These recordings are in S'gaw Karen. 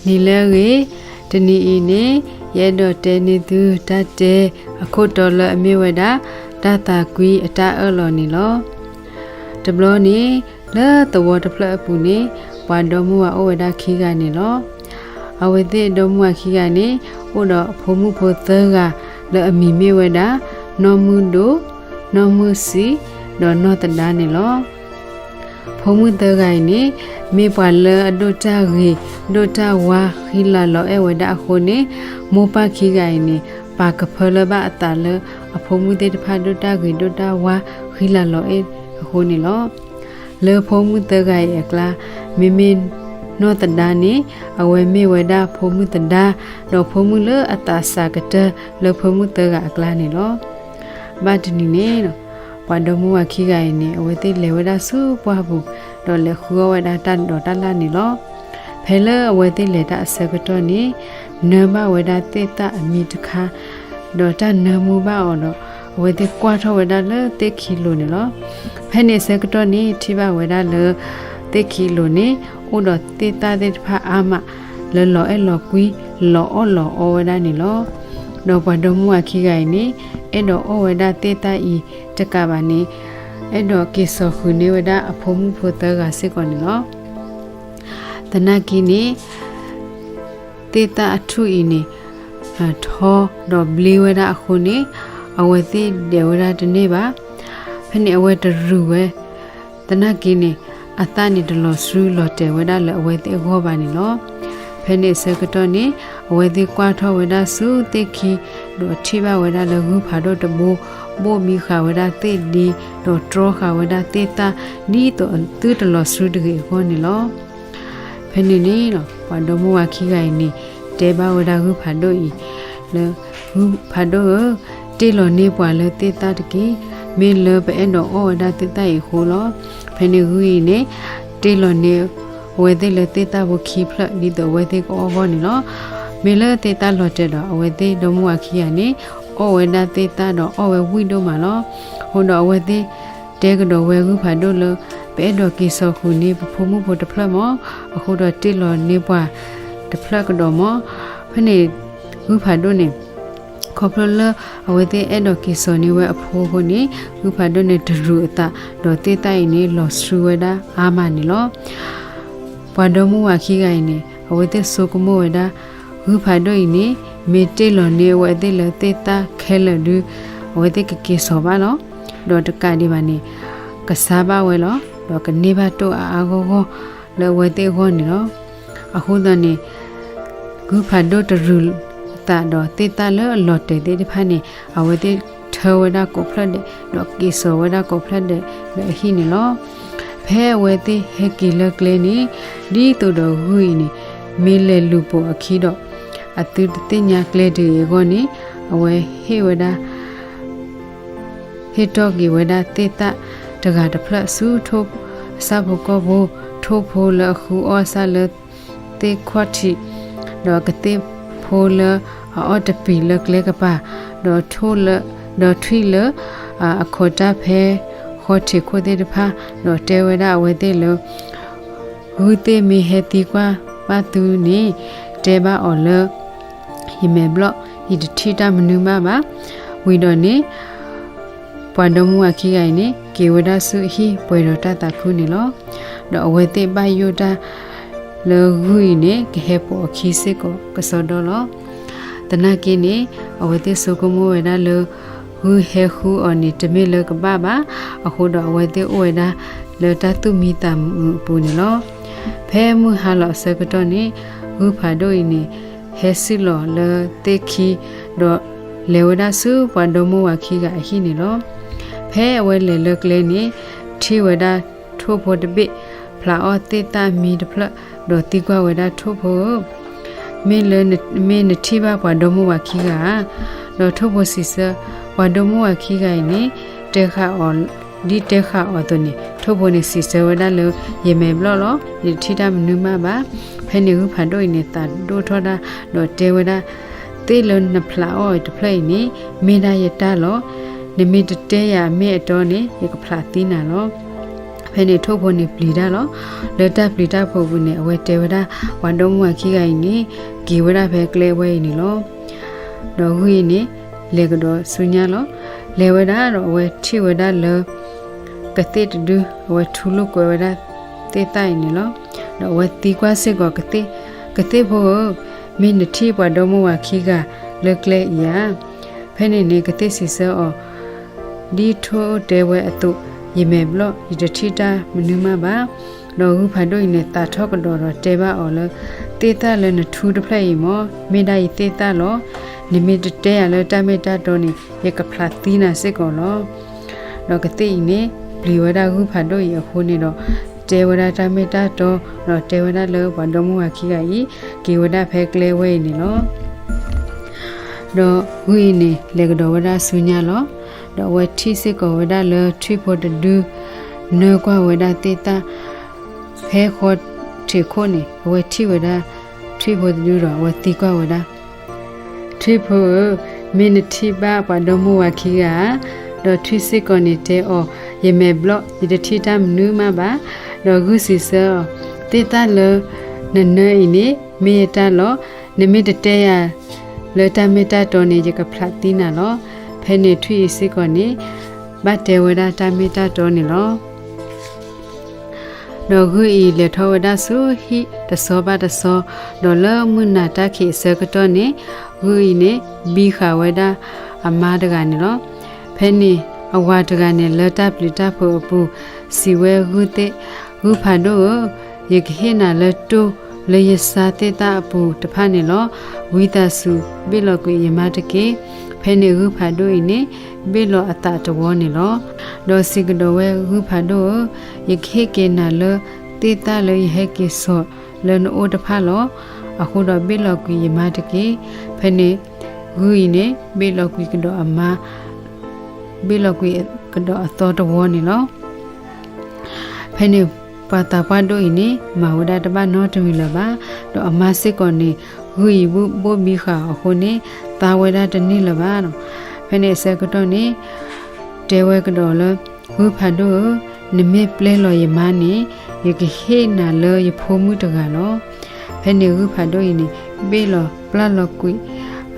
နံၤလၢအဂ့ၤ, တနံၤအံၤန့ၣ် ယအဲၣ်ဒိးတဲန့ၢ်သုတၢ်တဲအခိၣ်တီလၢအမ့ၢ်ဝဲဒၣ် တၢ်သးကွံအတၢ်အၢၣ်လီၤန့ၣ်လီၤ. တဘျီန့ၣ် လၢသဝီတဖျၢၣ်အပူၤန့ၣ် ပှၤဒီမါဝၤအိၣ်ဝဲဒၣ်ခံဂၤန့ၣ်လီၤ. အဝဲသ့ၣ်ဒီမါဝၤခံဂၤန့ၣ် အိၣ်ဒီးအဖိမုၣ်ဖိသၢဂၤလၢအမံၤမ့ၢ်ဝဲဒၣ် နီၢ်မုၢ်ဒိၣ်, နီၢ်မုၢ်ဆံး, ဒီးနီၢ်သဒါန့ၣ်လီၤ. ဖိမုၣ်သၢဂၤအံၤန့ၣ် မ့ၢ်ပှၤလၢအဒိၣ်တၢ်ဂ့ၤ ဒိၣ်တၢ်ဝါ ဃံလၤလီၤအဲၣ်ဝဲဒၣ်အဃိန့ၣ် မိၢ်ပၢ်ခံဂၤအံၤန့ၣ် ပာ်ကဖၢလၢဘၣ်အသးလၢ အဖိမုၣ်သ့ၣ်တဖၣ်ဒိၣ်တၢ်ဂ့ၤဒိၣ်တၢ်ဝါ ဃံလၤလီၤအဲၣ်အဃိန့ၣ်လီၤ. လၢဖိမုၣ်သၢဂၤအံၤအကျါ မ့မ့ၢ်နီၢ်သဒါန့ၣ် အဝဲမ့ၢ်ဝဲဒၣ်ဖိမုၣ်သဒါ ဒီးဖိမုၣ်လၢအသးစၢ်ကတၢၢ်လၢဖိမုၣ်သၢဂၤအကျါန့ၣ်လီၤ. ဘၣ်တနံၤန့ၣ် ပှၤဒီမါဝၤခံဂၤအံၤန့ၣ် အဝဲသ့ၣ်လဲၤဝဲဒၣ်ဆူပှၢ်ပူၤ ဒီးလဲၤဃုအီၣ်ဝဲဒၣ်တၢ်ဒိးတၢ်လၣ်န့ၣ်လီၤ. ဖဲလၢအဝဲသ့ၣ်လဲၤတၢ်အဆၢကတီၢ်န့ၣ် နၢဘၣ်ဝဲဒၣ်သ့ၣ်သၣ်အမံၤတခါ ဒီးတၢ်နၢမူဘၣ်အီၤဒီး အဝဲသ့ၣ်ကွၢ်ထီၣ်ဝဲဒၣ်လၢသ့ၣ်ခံလိၤန့ၣ်လီၤ. ဖဲန့ၣ်အဆၢကတီၢ်န့ၣ် ထံၣ်ဘၣ်ဝဲဒၣ်လၢ သ့ၣ်ခံလိၤန့ၣ် အိၣ်ဒီးသ့ၣ်သၣ်သ့ၣ်တဖၣ်အါမး လၢလီၤအဲၣ်လီၤကွံ လီၤအီၣ်လီၤအီဝဲဒၣ်န့ၣ်လီၤ. ဒီးပှၤဒီမါဝၤခံဂၤအံၤန့ၣ် အဲၣ်ဒိးအီၣ်ဝဲဒၣ်သ့ၣ်သၣ်အံၤတကးဘၣ်န့ၣ် အဲၣ်ဒိးက့ၤစိာ်ဃုာ်န့ၢ်ဝဲဒၣ်အဖိမုၣ်ဖိသၢဂၤစ့ၢ်ကီးန့ၣ်လီၤ. သနာ်က့န့ၣ် သ့ၣ်သၣ်အထူၣ်အံၤန့ၣ် ထီဒီးဘျ့ဝဲဒၣ်အဃိန့ၣ် အဝဲသ့ၣ်ဒဲးဝဲဒၣ်တန့ၢ်ဘၣ်. ဖဲန့ၣ်အဝဲတရုာ်ဝဲ သနာ်က့န့ၣ် အသၣ်န့ၣ်တလီၤဆှုလီၤတဲာ်ဝဲဒၣ်လၢအဝဲသ့ၣ်အဂီၢ်ဘၣ်န့ၣ်လီၤ. ဖဲန့ၣ်အဆၢကတီၢ်န့ၣ် အဝဲသ့ၣ်ကွၢ်ထီၣ်ဝဲဒၣ်ဆူသ့ၣ်ခံ ဒီးထံၣ်ဘၣ်ဝဲဒၣ်လၢဂုၢ်ဖးဒိၣ်တဘိ ဘိၣ်မံဃာ်ဝဲဒၣ်သ့ၣ်ဒ့ ဒီးတြီဃာ်ဝဲဒၣ်သ့ၣ်သၣ် ဒ်သိးသုတလီၤဆှုတဂ့ၤအဂီၢ်န့ၣ်လီၤ. ဖဲန့ၣ်န့ၣ် ပှၤဒီမါဝၤခံဂၤအံၤန့ၣ် တဲဘၣ်ဝဲဒၣ်ဂုၢ်ဖးဒိၣ်အံၤ လၢ ဂုၢ်ဖးဒိၣ်ဧၢ, တ့ၢ်လီၤန့ၢ်ပှၤလၢသ့ၣ်သၣ်တက့ၢ်. မ့ၢ်လၢပအဲၣ်ဒိးအီၣ်ဝဲဒၣ်သ့ၣ်သၣ်အံၤအဃိလီၤ. ဖဲန့ၣ်ဂုၢ်အံၤန့ၣ် တ့ၢ်လီၤန့ၢ်အဝဲသ့ၣ်လၢသ့ၣ်သၣ်ဖိခံဖျၢၣ် ဒ်သိးအဝဲသ့ၣ်ကအီၣ်အဂီၢ်န့ၣ်လီၤ. မ့ၢ်လၢသ့ၣ်သၣ်လီၤတဲာ်ဒီး အဝဲသ့ၣ်ဒီမါဝၤခံဂၤန့ၣ် အီၣ်ဝဲဒၣ်သ့ၣ်သၣ်ဒီးအီၣ်ဝဲဝံၣ်ဒိၣ်မးလီၤ. အဃိဒီးအဝဲသ့ၣ်တဲကဒီးဝဲဂုၢ်ဖးဒိၣ်လၢ ပအဲၣ်ဒိးက့ၤစိာ်ဃုာ်န့ၢ်ပဖိမုၣ်ဖိတဖျၢၣ်မး, အဃိဒီးတ့ၢ်လီၤန့ၢ်ပှၤတဖျၢၣ်ကဒီးမး. ဖဲန့ၣ် ဂုၢ်ဖးဒိၣ်န့ၣ် ခီဖျိလၢအဝဲသ့ၣ်အဲၣ်ဒိးက့ၤစိာ်န့ၢ်ဝဲအဖိအဃိန့ၣ် ဂုၢ်ဖးဒိၣ်န့ၣ်တရုာ်အသး ဒီးသ့ၣ်သၣ်အံၤန့ၣ် လီၤဆှုဝဲဒၣ်အါမးန့ၣ်လီၤ. ပှၤဒီမါဝၤခံဂၤအံၤန့ၣ် အဝဲသ့ၣ်ဆိကမိၣ်ဝဲဒၣ် ဂုၢ်ဖးဒိၣ်အံၤန့ၣ် မ့ၢ်တ့ၢ်လီၤန့ၢ်အဝဲသ့ၣ်လၢသ့ၣ်သၣ်ခဲလၢာ်ဒု အဝဲသ့ၣ်ကက့ၤစိာ်ဘၣ်လီၤ. ဒီးတကးဒံးဘၣ်န့ၣ် ကဆါဘၣ်ဝဲလီၤ. ဒီးကန့ၢ်ဘၣ်တိၢ်အါအါဂီၢ်ဂီၢ်လၢအဝဲသ့ၣ်အဂီၢ်န့ၣ်လီၤ. အဃိသတးန့ၣ် ဂုၢ်ဖးဒိၣ်တရုာ်အသးဒီးသ့ၣ်သၣ်လၢအလီၤတဲာ်သ့ၣ်တဖၣ်န့ၣ် အဝဲသ့ၣ်ထၢဝဲဒၣ်ကိးဖျၢၣ်ဒဲး ဒီးက့ၤစိာ်ဝဲဒၣ်ကိးဖျၢၣ်ဒဲးလၢအဟံၣ်န့ၣ်လီၤ. ဖဲအဝဲသ့ၣ်ဟဲက့ၤလၢကျဲန့ၣ် ဒ်သိးဒီးဂုၢ်အံၤန့ၣ် မ့ၢ်လဲၤလူၤပိာ်အခံဒီး အသုတသ့ၣ်ညါကျဲတဂ့ၤအဂီၢ်န့ၣ် အဝဲဟ့ၣ်ဝဲဒၣ် ဟ့ၣ်တီၢ်က့ၤဝဲဒၣ်သ့ၣ်သၣ်တဂၤတဖျၢၣ်ဆူထိၣ်အဆၣ်ဖိကီၢ်ဖိ, ထိၣ်ဖိလၢအဃုအီၣ်ဆၣ်လၢသ့ၣ်ခီၣ်ထံး, ဒီးကသ့ၣ်ဖိလၢအအီၣ်တပံာ်လၢကျဲကပၤ, ဒီးထိၣ်လၢ, ဒီးထွံၣ်လၢအခိးတၢ်ဖဲဃီထံးခိၣ်သ့ၣ်တဖၣ်, ဒီးတဲဝဲဒၣ်အဝဲသ့ၣ်လၢ ဂုၢ်သ့ၣ်မ့ၢ်ဟဲသံကွၢ်ဘၣ်သုန့ၣ် တဲဘၣ်အီၤလၢ ယမဲာ်ဘျီၣ်, ယတထံၣ်တၢ်မနုၤမးဘၣ်. ဝံၤဒီးန့ၣ် ပှၤဒီမါဝၤခံဂၤအံၤန့ၣ် က့ၤဝဲဒၣ်ဆူအဟံၣ်ပှဲၤဒီးတၢ်သးခုန့ၣ်လီၤ. ဒီးအဝဲသ့ၣ်ဘၣ်ယိၣ်တၢ်လၢဂုၢ်အံၤန့ၣ် ကဟဲပိာ်အခံစ့ၢ်ကီးကစီဒီလီၤ. သနာ်က့န့ၣ် အဝဲသ့ၣ်ဆိကမိၣ်ဝဲဒၣ်လၢ ဂုၢ်ဟဲဃုအီၤန့ၣ် တမ့ၢ်လၢကဘၣ်ဘၣ်. အဃိဒီးအဝဲသ့ၣ်အိၣ်ဝဲဒၣ်လၢတၢ်သူၣ်မံသးမုာ်အပူၤန့ၣ်လီၤ. ဖဲမုၢ်ဟါလီၤအဆၢကတီၢ်န့ၣ် ဂုၢ်ဖးဒိၣ်အံၤန့ၣ် ဟဲစုၣ်လီၤလၢသ့ၣ်ခံ, ဒီးလဲၤဝဲဒၣ်ဆူပှၤဒီမါဝၤခံဂၤအဟံၣ်န့ၣ်လီၤ. ဖဲအဝဲလဲၤလၢကျဲန့ၣ် ထံၣ်ဝဲဒၣ်ထိၣ်ဖိတဘ့ၣ် ဖျးအီၣ်သ့ၣ်သၣ်မံတဖျၢၣ်, ဒီးသံကွၢ်ဝဲဒၣ်ထိၣ်ဖိဧၢ မ့ၢ်လၢန, မ့ၢ်နထံၣ်ဘၣ်ပှၤဒီမါဝၤခံဂၤဧါ. ဒီးထိၣ်ဖိစံးဆၢ ပှၤဒီမါဝၤခံဂၤအံၤန့ၣ် တဲဃာ်အီၤ, ဒ်တဲဃာ်အီၤအသိးန့ၣ် ထိၣ်ဖိန့ၣ်စံးဆၢဝဲဒၣ်လၢ ယမဲာ်ဘျီၣ်လီၤ, ယတထံၣ်တၢ်မနုၤမးဘၣ်. ဖဲန့ၣ်ဂုၢ်ဖးဒိၣ်အံၤန့ၣ် သးဒိၣ်ထီၣ်ဒၣ်, ဒီးတဲဝဲဒၣ် သ့ၣ်လၢနဖျးအီၣ်အံၤတဖျၢၣ်အံၤန့ၣ် မ့ၢ်ဒၣ်ယတၢ်လီၤ. နမ့ၢ်တတဲယၤအမ့ၢ်အတီန့ၣ် ယကဖျးသံနၤလီၤ. ဖဲန့ၣ်ထိၣ်ဖိန့ၣ်ပျံၤတၢ်လီၤ. လၢတၢ်ပျံၤတၢ်ဖုးအပူၤန့ၣ် အဝဲတဲဝဲဒၣ် ပှၤဒီမါဝၤခံဂၤအံၤန့ၣ် က့ၤဝဲဒၣ်ဖဲကျဲဝဲအံၤန့ၣ်လီၤ. ဒီးဂုၢ်အံၤန့ၣ် လဲၤကဒီးဆူညါလီၤ. လဲၤဝဲဒၣ်ဒီးအဝဲထံၣ်ဝဲဒၣ်လၢ ကသ့ၣ်တဒု အဝဲထူလိာ်ကွဲဝဲဒၣ်သ့ၣ်သၣ်အံၤန့ၣ်လီၤ. ဒီးအဝဲသံကွၢ်စ့ၢ်ကီးကသ့ၣ်, ကသ့ၣ်ဖိဧၢ, မ့ၢ်နထံၣ်ပှၤဒီမါဝၤခံဂၤလၢကျဲအံၤဧါ. ဖဲန့ၣ်န့ၣ် ကသ့ၣ်စံးဆၢအီၤ ဒ်ထိၣ်တဲဝဲအသိး, ယမဲာ်ဘျီၣ် ယတထံၣ်တၢ်မနုၤမးဘၣ်. ဒီးဂုၢ်ဖးဒိၣ်အံၤန့ၣ် သးထီၣ်ကဒီးဒီးတဲဘၣ်အီၤလၢ သ့ၣ်သၣ်လၢနထူတဖျၢၣ်အံၤမ့ၢ် မ့ၢ်ဒၣ်ယသ့ၣ်သၣ်လီၤ. နမ့ၢ်တတဲယၤလၢတၢ်မ့ၢ်တၢ်တီန့ၣ် ယကဖျးသံနၤစ့ၢ်ကီးလီၤ. ဒီးကသ့ၣ်အံၤန့ၣ် ပျံၤဝဲဒၣ်ဂုၢ်ဖးဒိၣ်အံၤအဃိန့ၣ်ဒီး တဲဝဲဒၣ်တၢ်မ့ၢ်တၢ်တီ ဒီးတဲဝဲဒၣ်လၢပှၤဒီမါဝၤခံဂၤအံၤ က့ၤဝဲဒၣ်ဖဲကျဲဝဲအံၤန့ၣ်လီၤ. ဒီးဂုၢ်အံၤန့ၣ် လဲၤကဒီးဝဲဒၣ်ဆူညါလီၤ. ဒီးအဝဲထံၣ်စ့ၢ်ကီးဝဲဒၣ်လၢထွံၣ်ဖိတဒု နၢကွၢ်ဝဲဒၣ်သ့ၣ်သၣ် ဖဲဃီထံးခိၣ်န့ၣ် အဝဲထံၣ်ဝဲဒၣ်ထွံၣ်ဖိတဒုဒီး အဝဲသံကွၢ်ဝဲဒၣ် ထွံၣ်ဖိဧၢ, မ့ၢ်နထံၣ်ဘၣ်ပှၤဒီမါဝၤခံဂၤဧါ. ဒီးထွံၣ်စ့ၢ်ကီးန့ၣ်တဲအီၤ, ယမဲာ်ဘျီၣ် ယတထံၣ်တၢ်မနုၤမးဘၣ်. ဒီးဂုၢ်စံးဆၢအီၤ, သ့ၣ်သၣ်လၢနနၢအံၤန့ၣ် မ့ၢ်ယတၢ်လီၤ. နမ့ၢ်တတဲယၤလၢတၢ်မ့ၢ်တၢ်တီန့ၣ် ယကဖျးသံနၤလီၤ. ဖဲန့ၣ်ထွံၣ်အံၤစ့ၢ်ကီးန့ၣ် ဘၣ်တဲဝဲဒၣ်တၢ်မ့ၢ်တၢ်တီန့ၣ်လီၤ. ဒီးဂုၢ်အံၤလဲၤထီၣ်ဝဲဒၣ်ဆူဟံၣ်တဆီဘၣ်တဆီ, ဒီးလၢမုၢ်နၤတၢ်ခံးအဆၢကတီၢ်န့ၣ် ဂုၢ်အံၤန့ၣ် ဘံဃာ်ဝဲဒၣ်အမါတဂၤန့ၣ်လီၤ. ဖဲန့ၣ်အဝၤတဂၤန့ၣ် လၢတၢ်ပျံၤတၢ်ဖုးအပူၤ စံးဝဲဂုၢ်သ့ၣ်, ဂုၢ်ဖးဒိၣ်ဧၢ, ယကဟ့ၣ်နၤလၢတိၢ်လၢယဆါသ့ၣ်သၣ်အပူၤတဖၣ်န့ၣ်လီၤ. ဝံသးစူၤဘ့ၣ်လီၤကွံာ်ယမါတက့ၢ်. ဖဲန့ၣ်ဂုၢ်ဖးဒိၣ်အံၤန့ၣ် ဘ့ၣ်လီၤအသးတဝီန့ၣ်လီၤ. ဒီးစံးကဒီးဝဲဂုၢ်ဖးဒိၣ်ဧၢ, ယကဟ့ၣ်က့ၤနၤလၢသ့ၣ်သၣ်လၢယဟဲက့ၤစိာ်လၢနအိၣ်တဖၣ်လီၤ. အဃိဒီးဘ့ၣ်လီၤကွံာ်ယမါတက့ၢ်. ဖဲန့ၣ်ဂုၢ်အံၤန့ၣ် ဘ့ၣ်လီၤကွံာ်ကဒီးအမါ, ဘ့ၣ်လီၤကွံာ်ကဒီးအသီတဝီန့ၣ်လီၤ. ဖဲန့ၣ်ပှၤသးပှၢ်ဒိၣ်အံၤန့ၣ် မၤဝဲဒၣ်တဘၣ်နီတမံၤလၢၤဘၣ်. ဒီးအမါစ့ၢ်ကီးန့ၣ် ဂုၢ်အံၤဘိၣ်ဘံဃာ်အီၤအဃိန့ၣ် သါဝဲဒၣ်တန့ၢ်လၢၤဘၣ်. ဖဲန့ၣ်အဆၢကတီၢ်န့ၣ် တဲဝဲကဒီးလၢ ဂုၢ်ဖးဒိၣ်ဧၢ, နမ့ၢ်ပျဲလီၤယမါန့ၣ် ယကဟ့ၣ်နၤလၢယဖိမုၣ်တဂၤလီၤ. ဖဲန့ၣ်ဂုၢ်ဖးဒိၣ်အံၤန့ၣ် ဘ့ၣ်လီၤပျၢ်လီၤကွံာ်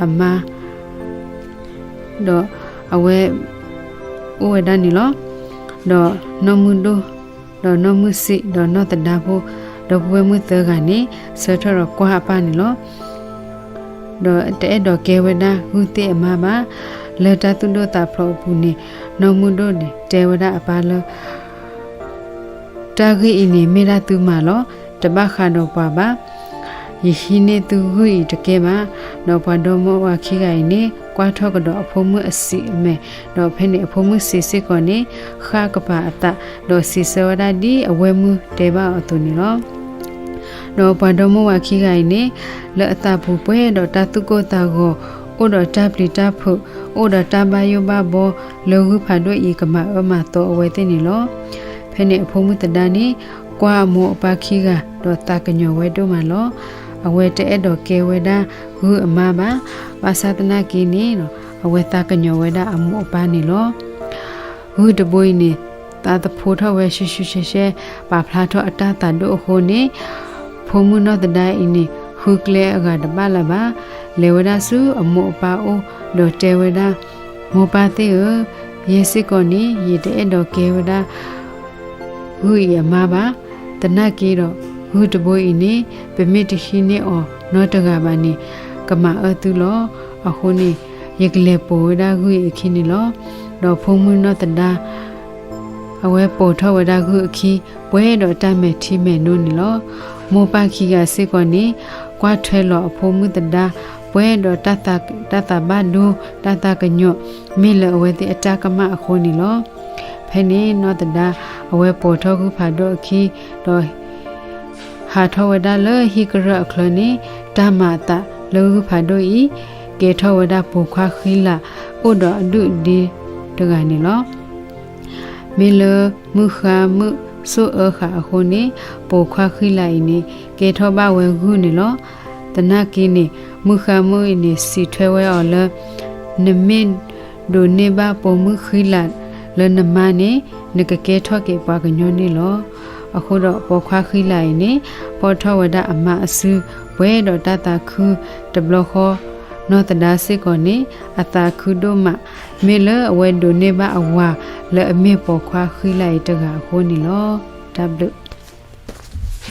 အမါ ဒီးအဝဲအိၣ်ဝဲဒၣ်န့ၣ်လီၤ. ဒီးနီၢ်မုၢ်ဒိၣ်, ဒီးနီၢ်မုၢ်စံး, ဒီးနီၢ်သဒါဖိ, ဒီပုၢ်ဝဲၢ်မုၣ်သၢဂၤန့ၣ် ဆၢထၢၣ်ဒီးကွၢ်အပၢ်န့ၣ်လီၤ. ဒီးတအဲၣ်ဒိးကဲဝဲဒၣ်ဂုၢ်သ့ၣ်အမါဘၣ်. လၢတၢ်သူၣ်ဒိၣ်သးဖျိးအပူၤန့ၣ် နီၢ်မုၢ်ဒိၣ်န့ၣ် တဲဝဲဒၣ်အပၢ်လၢ တၢ်ဂ့ၢ်အံၤန့ၣ် မ့ၢ်ဒၣ်သုမၤလီၤ. တဘၣ်ဃးဒီးပှၤဘၣ်. ယဟံးန့ၢ်သုဂုၢ်အံၤတကဲဘၣ်. ဒီးပှၤဒီမါဝၤခံဂၤအံၤန့ၣ် ကွၢ်ထီၣ်ကဒီးအဖိမုၣ်အစံးအမဲာ်, ဒီးဖဲန့ၣ်အဖိမုၣ်စံးစ့ၢ်ကီးန့ၣ် ဃၣ်ကပၤအသး, ဒီးစံးဆၢဝဲဒၣ်ဒ်အဝဲၢ်မုၣ်တဲဘၣ်အီၤအသိးန့ၣ်လီၤ. ဒီးပှၤဒီမါဝၤခံဂၤအံၤန့ၣ် လၢအသးပူၤပှဲၤဒီးတၢ်သူၣ်ကိၢ်သးဂီၤ, အိၣ်ဒီးတၢ်ပျံၤတၢ်ဖုး, အိၣ်ဒီးတၢ်ဘၣ်ယိၣ်ဘၣ်ဘီ လၢဂုၢ်ဖးဒိၣ်အံၤကမၤအၢမၤသီအဝဲသ့ၣ်န့ၣ်လီၤ. ဖဲန့ၣ်အဖိမုၣ်သဒါန့ၣ် ကွၢ်အမိၢ်အပၢ်ခံဂၤ ဒီးသးကညီၤဝဲဒိၣ်မးလီၤ. အဝဲတအဲၣ်ဒိးကဲဝဲဒၣ်ဂုၢ်အမါဘၣ်. ဘၣ်ဆၣ်သနာ်က့န့ၣ် အဝဲသးကညီၤဝဲဒၣ်အမိၢ်အပၢ်န့ၣ်လီၤ. ဂုၢ်တဘိအံၤန့ၣ် သးသဖှိထီၣ်ဝဲရှဲရှဲရှဲရှဲ, ပာ်ဖျါထီၣ်အတၢ်သးဒိၣ်အဃိန့ၣ် ဖိမုၣ်နီၢ်သဒါအံၤန့ၣ် ဃုကျဲအဂၤတဘၣ်လၢၤဘၣ်. လဲၤဝဲဒၣ်ဆူအမိၢ်အပၢ်အိၣ် ဒီးတဲဝဲဒၣ်, မိၢ်ပၢ်သ့ၣ်ဧၢ, ယဲစ့ၢ်ကီးန့ၣ် ယတအဲၣ်ဒိးကဲဝဲဒၣ် ဂုၢ်အံၤအမါဘၣ်. သနာ်က့ဒီး ဂုၢ်တဘိအံၤန့ၣ် ပမ့ၢ်တဟံးန့ၢ်အီၤနီတဂၤဘၣ်န့ၣ် ကမၤအၢသုလီၤ. အဃိန့ၣ် ယကလဲၤပိာ်ဝဲဒၣ်ဂုၢ်အံၤအခံန့ၣ်လီၤ. ဒီးဖိမုၣ်နီၢ်သဒါ အဝဲပိာ်ထီၣ်ဝဲဒၣ်ဂုၢ်အခံ ပှဲၤဒီးတၢ်မဲာ်ထံမဲာ်နိန့ၣ်လီၤ. မိၢ်ပၢ်ခံဂၤစ့ၢ်ကီးန့ၣ် ကွၢ်ထွဲလီၤအဖိမုၣ်သဒါ ပှဲၤဒီးတၢ်သးဘၣ်ဒိ တၢ်သးကညီၤ မ့ၢ်လၢအဝဲသ့ၣ်အတၢ်ကမၣ်အဃိန့ၣ်လီၤ. ဖဲန့ၣ်နီၢ်သဒါ အဝဲပိာ်ထီၣ်ဂုၢ်ဖးဒိၣ်အခံ ဒီး ဟးထီၣ်ဝဲဒၣ်လၢဟံၣ်ကရၢၢ်အချၢန့ၣ် တၢ်မၤအသးလၢဂုၢ်ဖးဒိၣ်အံၤ ကဲထီၣ်ဝဲဒၣ်ပိာ်ခွါဃံလၤ အိၣ်ဒီးအဒုၣ်အဒါတဂၤန့ၣ်လီၤ. မ့ၢ်လၢမုၢ်ဃါမုၣ်စိၣ်အၢဃာ်အဃိန့ၣ် ပိာ်ခွါဃံလၤအံၤန့ၣ် ကဲထီၣ်ဘၣ်ဝဲဂုၢ်န့ၣ်လီၤ. သနာ်က့န့ၣ် မုၢ်ဃါမုၣ်အံၤန့ၣ် စံးထွဲဝဲအီၤလၢ နမ့ၢ်ဒိးန့ၢ်ဘၣ်ပိာ်မုၣ်ဃံလၤ လၢနမါန့ၣ် နကကဲထီၣ်က့ၤပှၤကညီန့ၣ်လီၤ. အဃိဒီးပိာ်ခွါဃံလၤအံၤန့ၣ် ပိာ်ထီၣ်ဝဲဒၣ်အမါအစု ပှဲၤဒီးတၢ်သးခုတဘျီဃီ, နီၢ်သဒါစ့ၢ်ကီးန့ၣ် အသးခုဒိၣ်မး မ့ၢ်လၢအဝဲဒိးန့ၢ်ဘၣ်အဝၤလၢအမ့ၢ်ပိာ်ခွါဃံလၤအံၤတဂၤအဃိန့ၣ်လီၤ. တၢ်ဘျုး